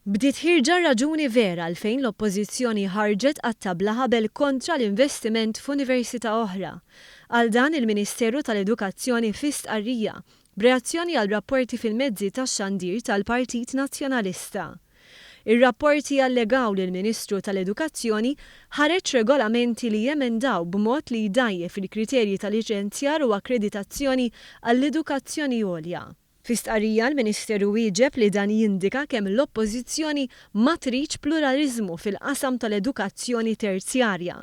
Bdiet ħierġa r-raġuni vera għalfejn l-Oppożizzjoni ħarġet qatta' bla ħabel kontra l-investiment f'università oħra. Qal dan il-Ministeru tal-Edukazzjoni fi stqarrija, b'reazzjoni għal rapporti fil-mezzi tax-xandir tal-Partit Nazzjonalista. Ir-rapporti jallegaw li l-Ministru tal-Edukazzjoni ħareġ regolamenti li jemendaw b'mod li jdgħajjef il-kriterji ta' liċenzjar u akkreditazzjoni għall-edukazzjoni għolja. Fi stqarrija l-Ministeru wieġeb li dan jindika kemm l-Oppożizzjoni ma tridx pluraliżmu fil-qasam tal-edukazzjoni terzjarja.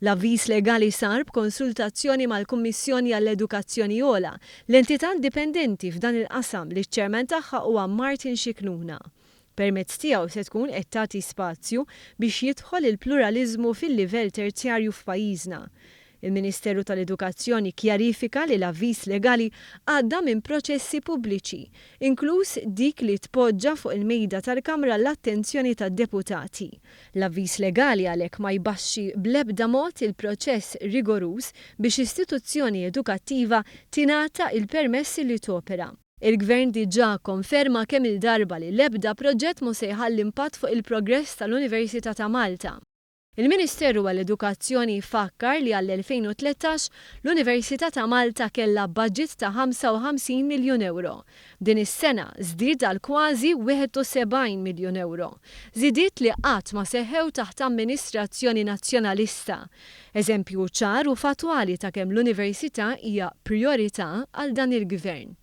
L-avviż legali sar b'konsultazzjoni mal-Kummissjoni għall-Edukazzjoni Ogħla, l-entità indipendenti f'dan il-qasam li ċ-chairman tagħha huwa Martin Scicluna. Permezz tiegħu se tkun qed tagħti spazju biex jidħol il-pluraliżmu fil-livell terzjarju f'pajjiżna. Il-Ministeru tal-Edukazzjoni kjarifika li l-avviż legali għadda minn proċessi pubbliċi, inkluż dik li tpoġġa fuq il-mejda tal-Kamra l-attenzjoni tad-deputati. L-avviż legali għalhekk ma jbaxxi bl-ebda mod il-proċess rigoruż biex istituzzjoni edukattiva tingħata il-permess li topera. Il-Gvern diġà kkonferma kemm-il darba li l-ebda proġett mhu se jħalli impatt fuq il-progress tal-Università ta' Malta. Il-Ministeru għall-Edukazzjoni fakkar li għall-2013 l-Università ta' Malta kellha budget ta' 55 miljun ewro. Din is-sena żdied għal kważi 71 miljun ewro. Żidiet li qatt ma seħħew taħt amministrazzjoni Nazzjonalista. Eżempju ċar u fattwali ta' kemm l-Università hija prijorità għal dan il-Gvern.